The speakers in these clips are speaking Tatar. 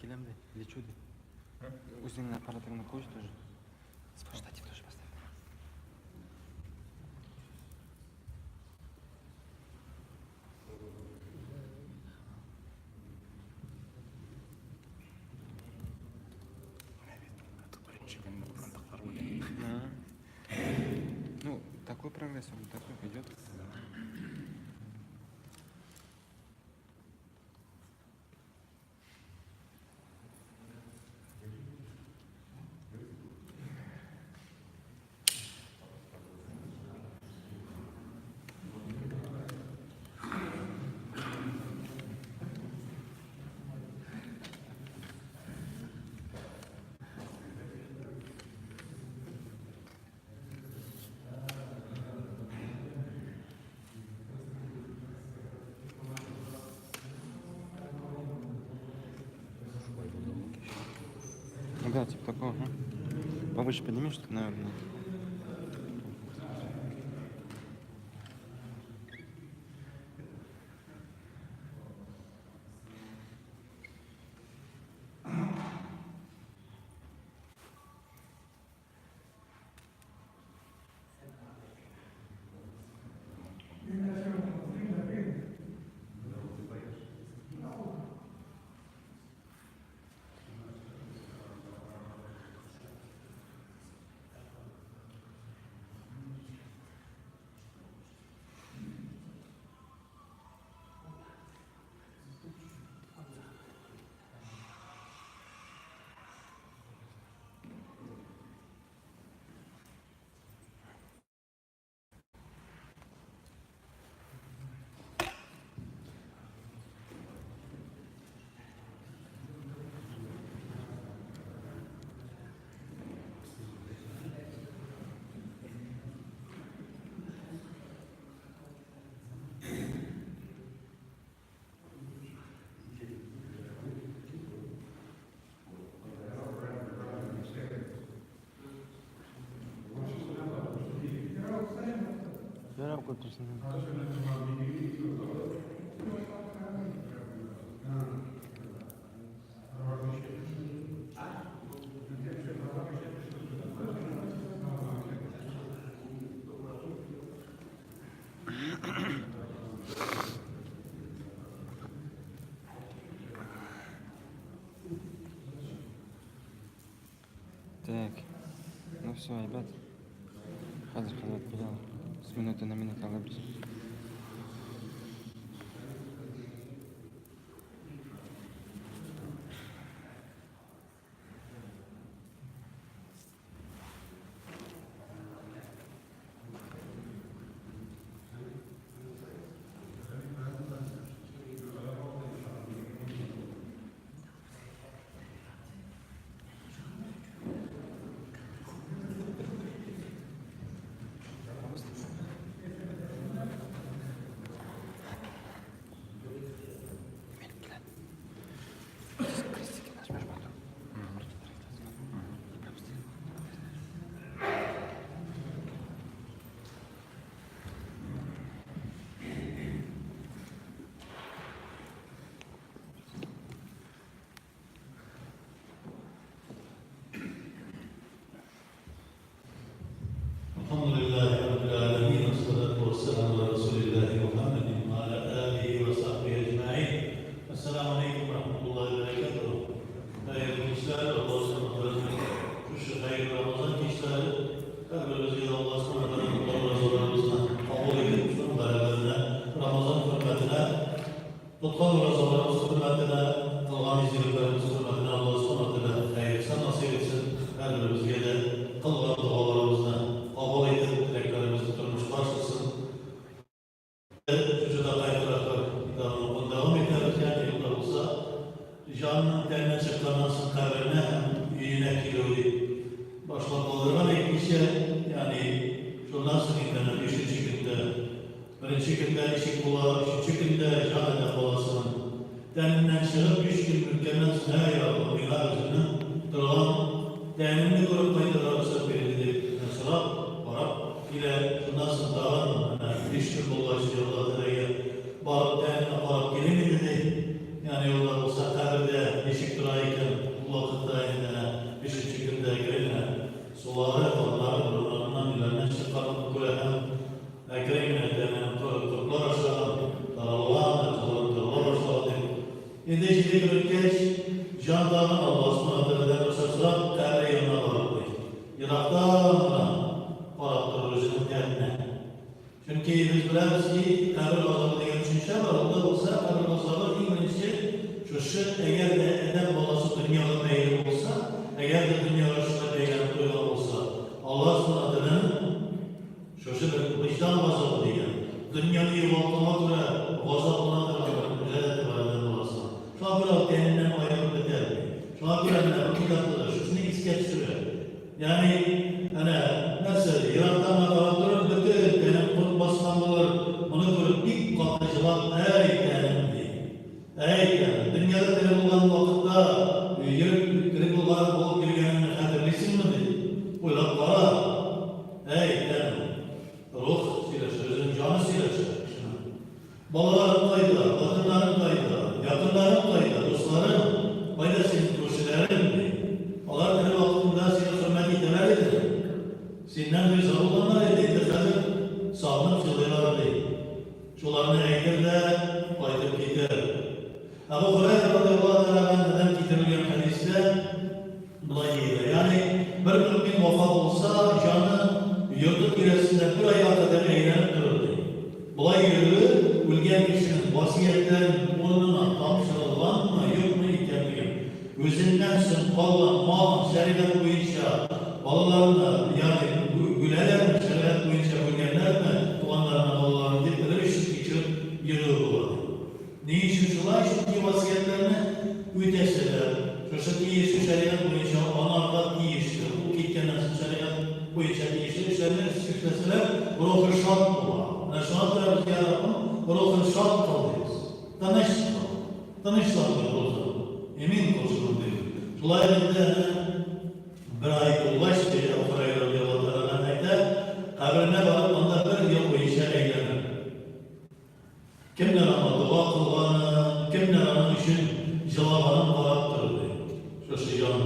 Киләм ди, лечу ди. Үзеңнең аппаратыңны куй тоже. Штатив тоже поставь. Ну, такой прогресс, он такой идет. Ну да, типа такого. Ага. Повыше подними, что наверное. Ярап көттерсен. Так, ну все, ребят. Хәзер хәзрәт килә. С минуты на минуту алабыз. Крестики нажмешь потом. Elhamdülillahi Rabbil alemin. Ve salatu ve selamu ala Resulillahi Muhammedin ve ala alihi ve sahbihi ecmain. Esselamu aleyküm ve rahmetullahi ve berekatuhu. Hayırlı işler, Allah subhanahu ve teala şu hayırlı Ramazan işleri her birimizge de Allah subhanahu ve teala orazalarımızı kabul edip şunun beraberine Ramazan hürmetine tutkan orazalarımız hürmetine kılgan izgiliklerimiz hürmetine Allah subhanahu ve teala hayırlısı nasip etsin. Her birimizge de kılgan dualarımızı kabul edip dileklerimizi turmuşka aşırsın. Şurada kaydıraklar kitabını okun devam ederiz. Yani yıllar olsa canının teninden çıkandan soň kabrine hem öýüne girüwi başlap boldurgan etmişe, yani şundan soň indi beşinji günde, birinji günde nişik bola, üçünji günde jan adem balasynyň teninden çygyp üç gün ötgenden soň äý Rabbym miňa özüňniň durgan tenimni görüp gaýtarga rugsat berildi diýip sorap barap kile, şundan soň tagyn menä üç gün bolgaç Alla Tagalaga baryp tenini karap gelin indi diý. Ýagny ýolda bolsa kabirde nişik dura eken. Сулары, каннары борыннарыннан, миләреннән чыкканын күрә һәм әкрен генә тәнен кортлар ашаган, таралган, әгъзалары тарала башлаган дип. Инде җиде көн үткәч, җан тагын Аллаһ Субхана Тәгаләдән рөхсәт сорап, кабере янына барыр ди. Ерактан гына карап торыр үзенең тәненә. Чөнки без беләбез ки, кабер газабы дигән төшенчә бар, ул да булса, кабер газабы иң беренче шушы, әгәр дә адәм баласы дөньяга бәйле булса, әгәр дә дөньяга шулай бәйләнеп куйган булса, Аллаһ Субхана Тәгаләнең шушы бер вөҗдан газабы дигән, дөньяны югалтканга күрә газаплана торган бер гадәте бар адәм баласының. Шуңа күрә ул тәненнән аерылып бетә алмый. Шуңа күрә менә бу китапта да шушыны искә төшерә. Ягъни, әнә, нәрсә ди, ерактан гына карап торыр, бөтен тәнен корт баскан булыр, моны күреп бик каты җылап, Әй, тәнем, ди. Әй, тәнем, дөньяда тере булган вакытта йөреп, тере булган булып йөргәнеңне хәтерлисеңме, ди. Уйлап кара. Әй, тәнем. Рух сөйләшә, үзенең җаны сөйләшә кешенең. Балаларың кайда, хатыннарың кайда, якыннарың кайда, дусларың, кайда синең күршеләрең, ди. Алар тере вакытында сине хөрмәт итәләр иде, синнән риза булганнар иде, инде хәзер сагынып җылыйлар, ди. Шуларны әйтер дә кайтып китәр. Әбу Һурәйра радыяллаһу тәгалә ганһүдән китерелгән хәдистә болай диелә, ягъни бер мөэмин вафат булса, җаны йорты тирәсендә бер айга кадәр әйләнеп торыр, ди. Болай йөрүе үлгән кешенең васыятьләрен урынына тапшырылганмы, юкмы икәнлеген, үзеннән соң калган малын шәригать буенча балаларына, ягъни бүләләрме, шәригать буенча бүлгәннәрме туганнарына балаларын дип белер өчен тикшереп йөрүе була, ди. Ни өчен шулай? Чөнки васыятьләрне үтәсәләр, шушы тиешле шәригать буенча анарга тиешле, ул киткәннән соң шәригать буенча тиешле эшләрне эшләсәләр, рухы шат була. Менә шуңа күрә без, Я Раббым, рухын шат кыл, дибез. Тыныч кыл. Тынычландыр рухын. Имин кыл шуның, дибез. Шулай инде әнә бер ай тулгач, ди Әбу Һурәйрә радыяллаһу тәгалә ганһ әйтә, каберенә барып, анда бер ел буенча әйләнер. Кемнәр аңа дога кылганын, кемнәр аның өчен җылаганын карап торды, ди, шушы җан.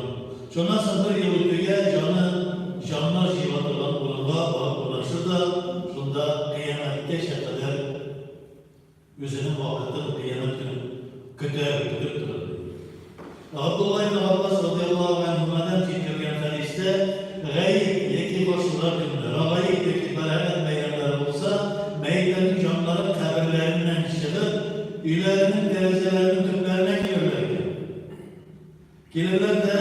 Шуннан соң бер ел үтүгә, җаны җаннар җыела торган урынга барып урнашыр да, шунда кыямәткәчә кадәр үзенең вакытын, кыямәт көнен көтәр, көтеп торыр, ди. Габдулла ибн Габбас радыяллаһу ганһумадан җиткергән хәдистә, Гает яки Гашура көнне, Рагаиб яки Бәраәт бәйрәмнәре булса, мәетләрнең җаннары каберләреннән чыгып, өйләренең тәрәзәләренең төпләренә килерләр икән. Килерләр дә,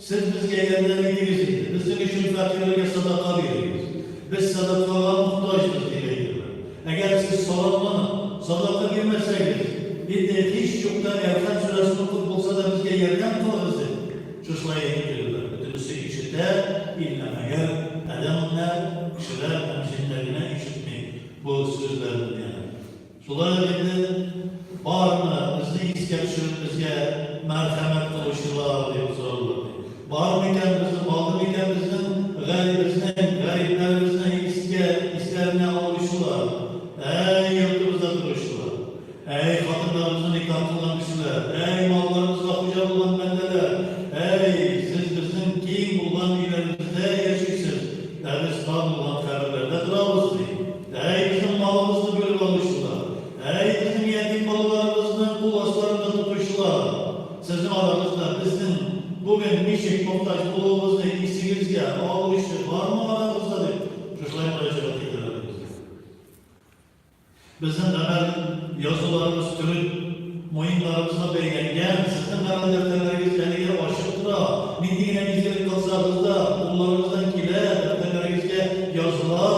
Сез безгә ярдәм итегез инде, безнең өчен фәкыйрьләргә садака бирегез, без садакага мохтаҗбыз, дип әйтерләр. Әгәр сез саракланып, садака бирмәсәгез, инде һич юкта Әлхәм сүрәсен укып булса да безгә ярдәм кылыгыз, дип, шушылай әйтеп йөрерләр. Бөтенесе ишетә, иллә мәгәр адәмнәр, кешеләр һәм җеннәр генә ишетми бу сүзләрне. Ягъни. Шулай ук инде бармы безне искә төшереп безгә мәрхәмәт кылучылар, дип сорарлар, ди. Бар микән безнең, калды микән безнең гарибезнең, гарипләребезне искә, исләренә алучылар? Әй, йортыбызда торучылар! Әй, хатыннарыбызны никах кылган кешеләр! Әй, малларыбызга хуҗа булган бәндәләр! Әй, сез безнең киң булган өйләребездә яшисез, ә без тар булган каберләрдә торабыз, ди. Әй, безнең малыбызны бүлеп алучылар! Әй, безнең ятим балаларыбызны кул асларында тотучылар! Сезнең арагызда безнең бүген ничек мохтаҗ булуыбызны исегезгә алучы бармы арагызда? дип, шушылай мөрәҗәгать итәләр безгә. Безнең гамәл язуларыбыз төрек муеннарыбызга бәйләнгән, сезнең гамәл дәфтәрләрегез әлегә ачык тора. Нинди генә изгелек кылсагыз да, кулларыгыздан килә, дәфтәрләрегезгә языла.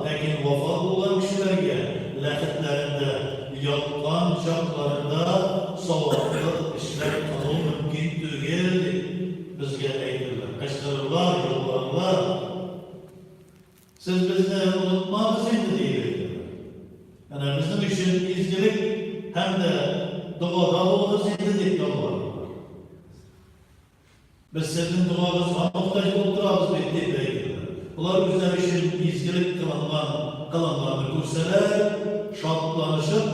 Ләкин вафат булган кешеләргә ләхетләрендә яткан чакларында саваплы эшләр кылу мөмкин түгел, дип безгә әйтерләр, кычкырырлар, ялварырлар. Сез безне онытмагыз инде, диеп әйтәләр. Әнә безнең өчен изгелек һәм дә догада булыгыз инде, дип ялваралар. Без сезнең догагызга мохтаҗ булып торабыз бит, дип әйтәләр. Болар үзләре өчен изгелек кылынган, кылынганны күрсәләр, шатланышып,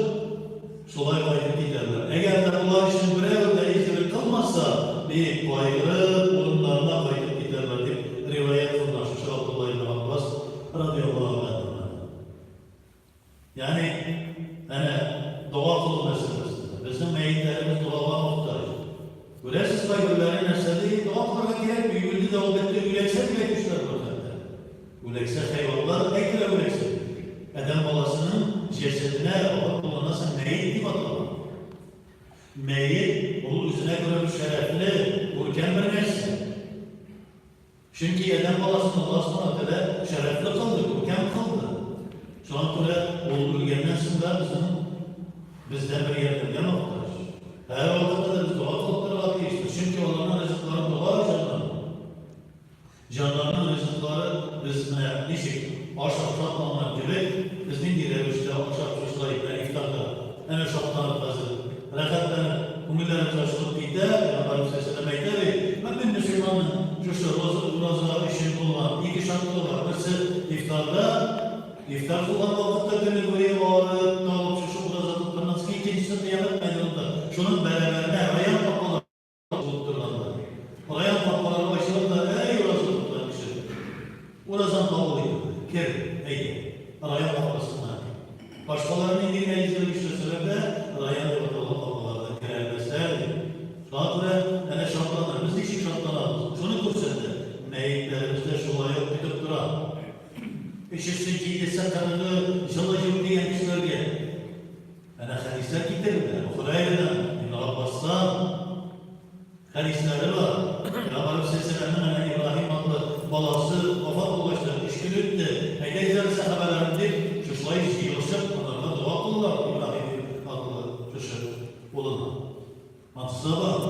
шулай кайтып китәрләр. Әгәр дә болар өчен берәү дә изгелек кылмаса, бик кайгырып, урыннарына кайтып китәрләр, дип риваять. риваять кылына шушы Абдулла ибн Аббас радиаллаһу анһудан. Ягъни, әнә дога кылу мәсьәләсендә. Безнең мәетләребез догага мохтаҗ. Күрәсез, кайберләре нәрсә ди, дога кылырга кирәкми, үлде дә ул бетте, үләксә дип әйтүчеләр бар хәтта. Үләксә хайваннар әйтелә үләксә дип. Адәм баласының җәсәденә вафат булганнан соң мәет дип атала. Мәет, ул үзенә күрә бер шәрәфле, күркәм бер нәрсә. Чөнки адәм баласын Аллаһ Субхана ва Тәгалә шәрәфле кылды, күркәм кылды. Шуңа күрә ул үлгәннән соң да безнең бездән бер ярдәмгә мохтаҗ. Һәрвакытта да без дога кылып торырга тиешбез, чөнки аларның ризыклары дога җаннары. Җаннарның ризыклары без менә ничек ашап шатланган кебек, без нинди рәвештә ашап шушылай менә ифтарда әнә шатланып хәзер рәхәтләнеп күңелләребез ачылып китә, Пәйгамбәребез салләһу галәйһи вә сәлләм әйтә бит, мөэмин мөселманның шушы ураза өчен булган ике шартлы бар, берсе ифтарда, ифтар кылган вакытта көне буе арып, талып шушы ураза тотканнан соң, икенчесе кыямәт мәйданында, шуның бәрабәренә район капкалары ачылып торганда, район капкалары ачылып та, әй ураза тоткан кеше, уразаң кабул ителде, кер, әйдә, район капкасыннан. Башкалар нинди генә изгелек эшләсәләр дә, район дип аталган капкалардан керә белмәсләр, ди. Шуңа күрә, әнә шатланыр. Без ничек шатланабыз? Шуны күрсәтә. Мәетләребез дә шулай ук көтеп тора. Өчесе, җидесе, кырыгы, җылы юк дигән кешеләргә. Әнә хәдисләр китерелә. Әбу Һурәйрадан, Ибн Габбастан хәдисләре бар. Пәйгамбәребез салләллаһу әнә Ибраһим атлы баласы вафат булгач та өч көн үтте. Әйдәгез әле сәхабәләрем дип, шушылай җыелышып, анарга дога кылдылар Ибраһим атлы шушы улына. Ансы да бар.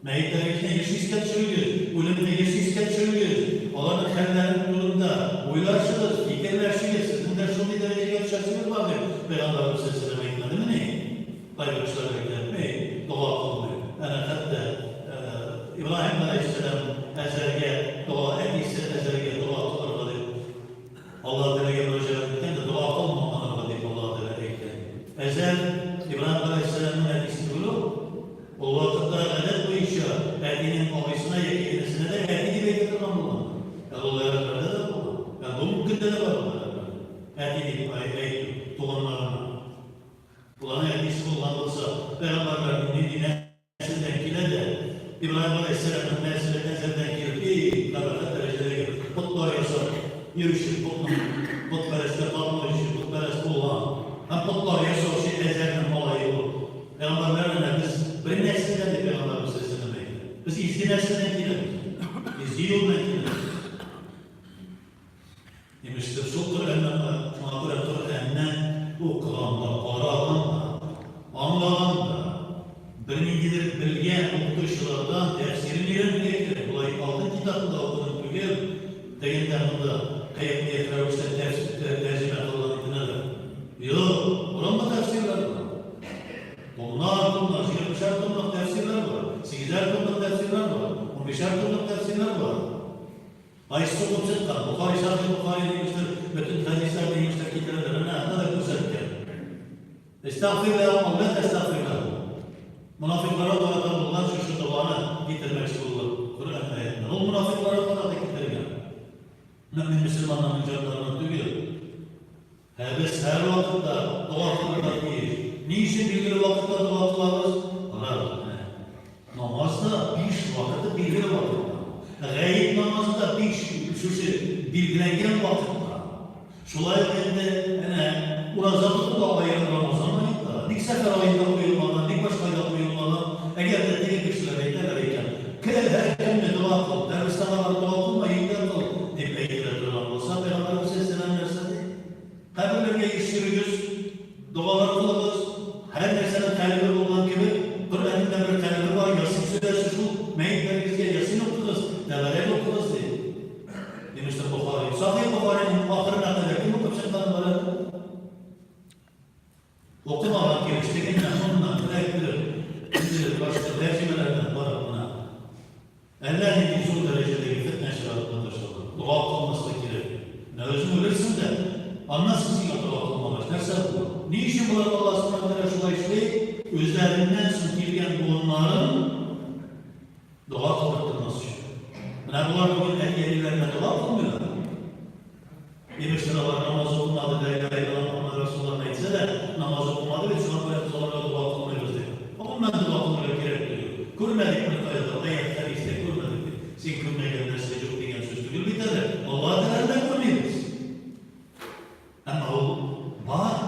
Мәетләрегезне еш искә төшерегез, үлемне еш искә төшерегез, аларның хәлләре турында уйлашыгыз, фикерләшегез, сезнең дә шундый дәрәҗәгә төшәсегез бар, дип Пәйгамбәребез салләллаһу галәйһи вә сәлләм әйтмәдемени? Кайбер кешеләр әйтә, Әй, дога кылмый. Әнә хәтта Ибраһим галәйһиссәлам Әзәргә дога, әтисе Әзәргә дога кылырга дип Аллаһ Тәгаләгә мөрәҗәгать иткән дә, дога кылма анарга дип Аллаһ Тәгалә әйткән. Әзәр Ибраһим галәйһиссәламның әтисе түгел ул. Ул вакытта гадәт буенча әтинең абыйсына яки энесенә дә әти дип әйтә торган булганнар. Әле ул гарәпләрдә дә булган. Әле бүгенге көндә дә бар ул гарәпләрдә. Әти дип әйтү туганнарына. Боларның әтисе булган булса, пәйгамбәрләрнең нинди нәселдән килә дә, Ибраһим галәйһиссәламнең нәселе Әзәрдән килеп, и, кабахәт дәрәҗәдәге потлар ясап йөрүче, потның, потпәрәсткә тартылучы, потпәрәст булган һәм потлар ясаучы Әзәрнең малае ул. Пәйгамбәрләр әнә без бер нәселдән дип пәйгамбәребез салләллаһу галәйһи вә сәлләм әйтә. Без изге нәселдән киләбез. Изге юл белән киләбез. Имештер, шул Коръәнне, шуңа күрә Коръәнне укыганда, караганда, аңлаганда, берниндидер белгән укытучылардан тәфсирен өйрәнергә кирәк. Болай алтын китапны да укыдым түгел, тегендә монда кыек-мыек рәвештә тәрҗемә кылган итенәләр. Юк, борынгы тәфсирләр бар. Томнар, томнар, җигермешәр томлык тәфсирләр бар, сигезәр томлык тәфсирләр бар, унбишәр томлык тәфсирләр бар. Кайсы укып чыккан? Бохари, Сахих Бохари имештер, бөтен хәдисләрне имештер китерәләр. Әнә анда да күрсәткән. Эстагфир ләһум ау лә тәстагфир ләһум. Монафикъларга карата булган шушы доганы китермәкче булдык Коръән аятеннән. Ул монафикъларга карата китерелгән. Мөэмин мөселманнарның җаннарына түгел. Ә без һәрвакытта дога кылырга тиеш. Ни өчен билгеле вакытта дога кылабыз? Карагыз, менә намаз да биш вакыты билгеле вакытта. Гает намазы да биш шушы билгеләнгән вакытта. Шулай ук инде әнә ураза тоту да аерым Рамазан аенда. Ник сәфәр аенда куелмаган, ник башка айда куелмаган? Әгәр дә теге кешеләр әйтәләр икән, Кер, һәр көнне дога кыл, дәрвистанга барып дога кылма, өеңдә кыл, дип әйтелә торган булса, Пәйгамбәребез галәйһиссәлам нәрсә ди? Каберләргә еш йөрегез, догалар кылыгыз, һәр нәрсәнең калебе булган кебек, Коръәннең дә бер калебе бар, Ясин сүрәсе шул, мәетләрегезгә Ясин укыгыз, Тәбәрәк укыгыз, ди. Имештер Бохари. Сахих Бохариның ахырына кадәр кем укып чыкканы бар әле? Укымаган килеш тегеннән, моннан эләктереп, инде башка тәрҗемәләрдән карап кына әллә нинди зур дәрәҗәдәге фетнә чыгарып маташалар. Дога кылмаска кирәк. Менә үзең үлерсең дә, аннан соң сиңа дога кылмагач, нәрсә була? Ни өчен болар Аллаһ Субхана Тәгалә шулай эшли? Үзләреннән соң килгән буыннарын дога кылдыртмас өчен. Менә болар бүген әти-әниләренә дога кылмыйлар. Имештер, алар намаз укымады, лә иләһә иллаллаһ Мөхәммәд Расулуллаһны әйтсә дә, намаз укымады бит, шуңа күрә без аларга дога кылмыйбыз дип. Гомумән, дога кылырга кирәк түгел. Күрмәдек беркая да, аять, хәдистә күрмәдек дип. Син күрмәгән нәрсә юк дигән сүз түгел бит әле. Аллаһ Тәгаләне дә күрмибез. Әмма ул бар.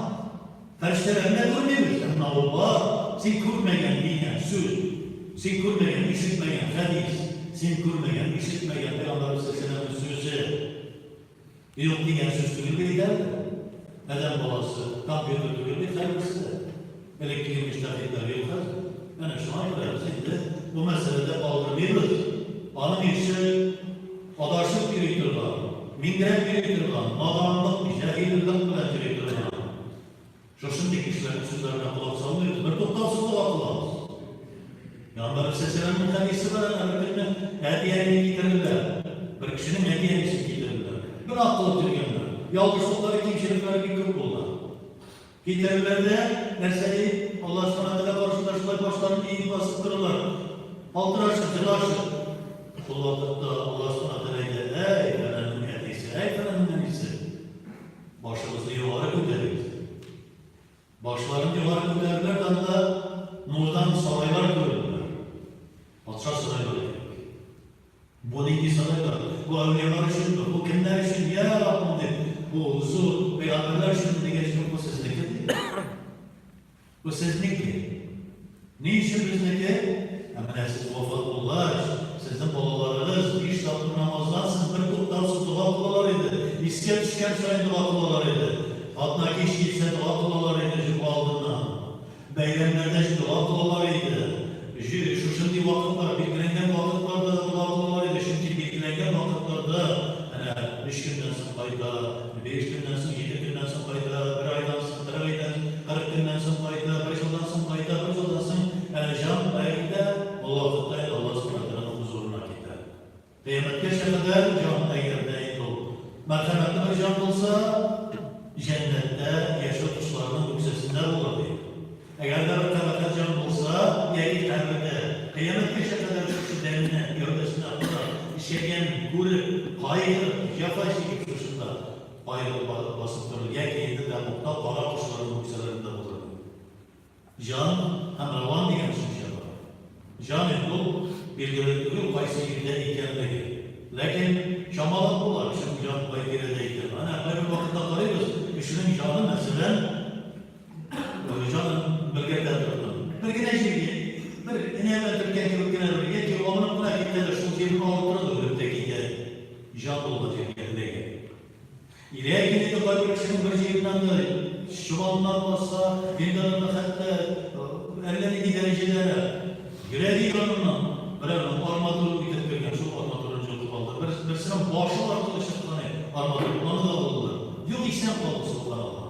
Фәрештәләрне дә күрмибез, әмма ул бар. Син күрмәгән дигән сүз, син күрмәгән, ишетмәгән хәдис, син күрмәгән, ишетмәгән Пәйгамбәребез салләллаһу сүзе юк дигән сүз түгел бит әле. Адәм баласы компьютер түгел бит һәрберсе дә. Элеккеге мөҗтәһидләр юк хәзер. Әнә шуңа күрә без инде бу мәсьәләдә калдырмыйбыз. Аның ише адашып йөри торган, миңгерәп йөри торган, наданлык, җаһиллек белән йөри торган шушындый кешеләрнең сүзләренә колак салмыйбыз, бертуктаусыз дога кылабыз. Пәйгамбәребез салләллаһу хәдисе бар, әнә бер көнне әти-әнине китерделәр. Бер кешенең әти-әнисен китерделәр. Гөнаһ кылып йөргәннәр. Ялгышлыклары, кимчелекләре бик күп булган. Китерүләр дә, нәрсә ди, Аллаһ Сүбхәнәһү Тәгалә каршында шулай башларын иеп басып торалар, калтырашып, җылашып. Шул вакытта Аллаһ Сүбхәнәһү Тәгалә әйтә, Әй, фәләннең әтисе, әй, фәләннең әнисе, башыгызны югары күтәрегез. Башларын югары күтәрделәр дә анда нурдан сарайлар күренделәр. Патша сарайлары кебек. Бу нинди садака? Бу әүлиялар өченме? Бу кемнәр өчен? Йә Раббым, дип, бу зур пәйгамбәрләр өченме дигәч, юк, бу сезнеке, ди. Бу сезнеке. Ни өчен безнеке? Ә менә сез вафат булгач, сезнең балаларыгыз биш тапкыр намаздан соң бертуктаусыз дога кылалар иде, искә төшкән саен дога кылалар иде. Атна кич килсә дога кылалар иде җомга алдыннан. Бәйрәмнәрдә дога кылалар иде. Шушындый вакытлар, билгеләнгән вакытларда да дога кылалар иде, чөнки билгеләнгән вакытларда, әнә, өч көннән соң кайта, биш көннән соң, җиде көннән соң кайта, бер айдан соң, кырык айдан, 40 көннән соң кайта, бер елдан соң кайта, бер елдан соң, әнә, җан кая китә? Ул вакытта инде Аллаһ Субхана Тәгаләнең хозурына китә. Кыямәткәчә кадәр җан әгәр дә инде ул мәрхәмәтле бер җан булса, җәннәттә яшел кошларның үксәсендә булыр, ди. Әгәр дә бер кабахәт җан булса, яки кабердә кыямәткәчә кадәр шушы тәненә, гәүдәсенә карап, эчәгәнен күреп, кайгырып, җәфа чигеп шушында аерылып басып торыр, яки инде тәмугта кара кошларның үксәләрендә булыр, ди. Җан һәм рәван дигән төшенчә бар. Җан инде ул, билгеле түгел, кайсы җирдә икәнлеге. Ләкин чамалап була, кешенең җаны кай тирәдә икән. Әнә кайбер вакытта карыйбыз, кешенең җаны, мәсәлән, җанын белгертә торган. Бер генә җиргә, бер энә белән төрткән кебек кенә бер, яки абынып кына китә дә шул җирне алып тора да үлеп тә китә. Җан булган җиргә эләгә. Ләкин инде кайбер кешенең бер җиреннән дә чобаннар баса, инде аны хәтта әллә нинди дәрәҗәдә йөрәге яныннан берәүнең арматура үтеп кергән, шул арматураны җолкып алды. Бер, берсенең башы аркылы чыккан иде арматура, аны да алдылар. Юк, исән калды, собханалла.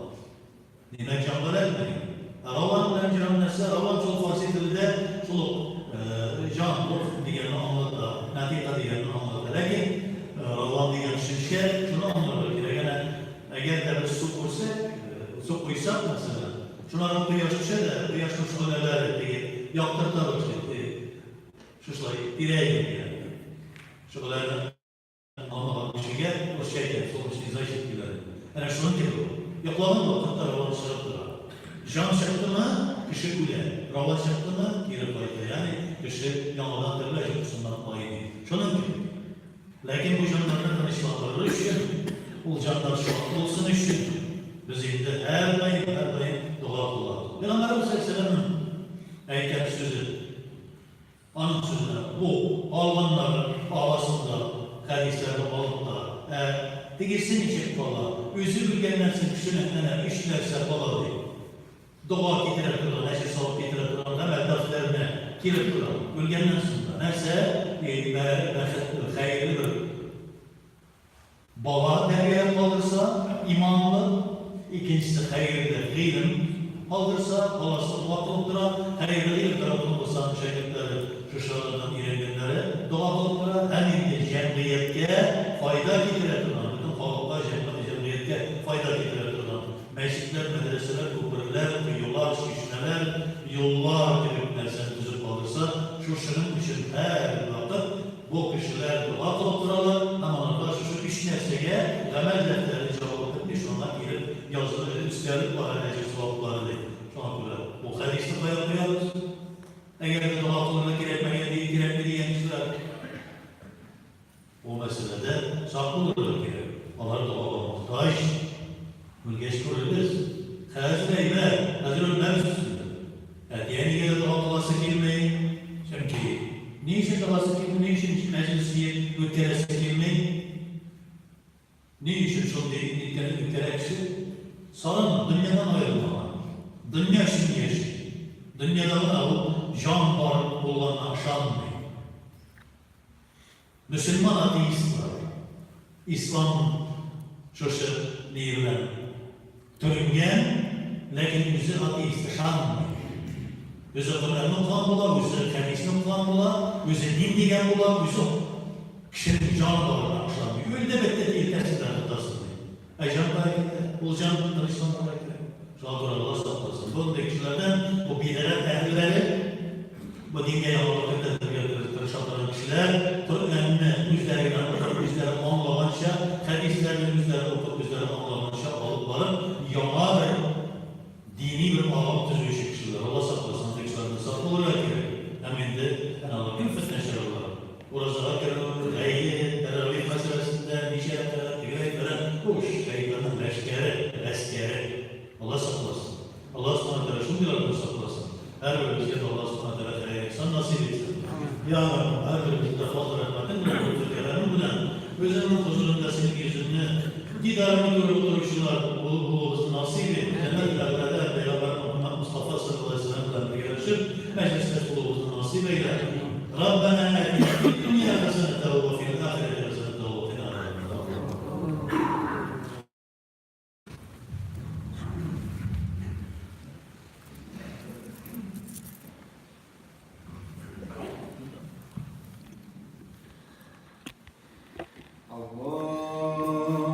Димәк, җанга эләкмәгән. Ә раван белән җан нәрсә? Раван шул фарси телендә шул ук җан, рух дигәнне аңлата, нәтыйка дигәнне аңлата. Ләкин раван дигән төшенчә шуны аңларга кирәк, әнә, әгәр дә без су күрсәк, су куйсак, мәсәлән, шуннан кояш төшә дә, кояшның шөгъләләре теге яктырта башлый, теге шушылай тирә-юньгә шөгъләне. Алмаган кешегә русча әйтәм, солнечный зайчик диләр инде. Әнә шуның кебек ул. Йоклаган вакытта раван чыгып тора. Җан чыктымы, кеше үлә. Раван чыктымы, кире кайта. Ягъни кеше яңадан терелә, йокысыннан айный. Шуның кебек. Ләкин бу җаннарны тынычландырыр өчен, ул җаннар шат булсын өчен, без инде һәрдаим, һәрдаим дога кылабыз. Пәйгамбәребез салләллаһу галәйһи вә сәлләмнең әйткән сүзе. Аның сүзенә бу алганнар арасында хәдисләрне алып та, ә тегесе ничек кала, үзе үлгәннән соң кешенең әнә өч нәрсә кала ди. Дога китерә торган, әҗер савап китерә торган гамәл дәфтәренә килеп тора. Үлгәннән соң да. Нәрсә? Бәхетле, хәерле бер Бала тәрбияләп калдырса, иманлы, икенчесе хәерле гыйлем калдырса, баласы дога кылып тора, хәерле гыйлем тараткан булса, аның шәкертләре шушы алардан өйрәнгәннәре дога кылып тора һәм инде җәмгыятькә файда китерә торган, бөтен халыкка, җәмгыятькә файда китерә торган мәчетләр, мәдрәсәләр, күперләр, коелар, чишмәләр, юллар кебек нәрсәне төзеп калдырса, шушының өчен һәрвакыт. Бу кешеләр дога кылып торалар һәм аларга шушы өч нәрсәгә гамәл дәфтәрен җавап бетми, шуңа килеп язылып, өстәлеп бара әҗер-саваплары, ди. Шуңа күрә бу хәдисне кая куябыз? Әгәр дә дога кылырга кирәкмәгән, кирәкми дигән кешеләр, бу мәсьәләдә сак булырга кирәк. Алар догага мохтаҗ. Үлгәч күрербез. Хәзер әйбәт, хәзер үлмәбез төсле. Әти-әнигә дә дога кыласы килми. Чөнки ни өчен догасы килми, ни өчен мәҗлес җыеп үткәрәсе килми? Ни өчен шундый ниткәне үткәрә кеше? Саран, дөньядан аерылмаган. Дөнья өчен яши. Дөньяда гына ул җан бар булганына ышанмый. Мөселман атеистлар ислам шушы ние белән төренгән, ләкин үзе атеист, ышанмый. Үзе Коръәнне укыган була, үзе хәдисне укыган була, үзе дин дигән була, үзе кешенең җан барына ышанмый. Үлде, бетте, иртәсен дә тотасың ди. Ә җан кая китә? Ул җан тынычланырга кирәк. Шуңа күрә Алла сакласын. Мондый кешеләрдән, бу бидгать әһелләре, бу дингә яңалык кертергә тырыша торган кешеләр, Коръәнне үзләре генә укып, үзләре аңлаганча, хәдисләрне үзләре укып, үзләре аңлаганча алып барып, яңа бер дини бер агым төзүче кешеләр. Алла сакласын, андый кешеләрдән сак булырга кирәк. Һәм инде әнә алар кем фетнәче алар? Уразага керү, гает, тәравих мәсьәләсендә ничә рәкәгать, тегеләй, фәлән, хуш, шәйтанның ләшкәре, гаскәре. Алла сакласын. Алла Субхана Тәгалә шундыйлардан сакласын. Һәрберебезгә дә Алла Субхана Тәгалә хәер-ихсан насыйп итсен. Я Раббым, һәрберебезне дә фазл-рәхмәтең белән, лотф-кәрәмең белән Үзеңнең хозурыңда Синең йөзеңне, дидарыңны күреп утыручылар булуыбызны насыйп ит. Җәннәт-әгълада Пәйгамбәр Мөхәммәд Мостафа салләллаһу галәйһи ва сәлләм белән бергәләшеп, мәҗлестәш булуыбызны насыйп әйлә. Раббәнә әтинә фид-дөнья хәсәнәтәү вә фил-ахирәти хәсәнәтәү вә кина газабән-нар.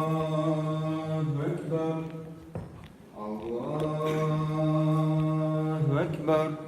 Аллаһу әкбәр. Аллаһу әкбәр.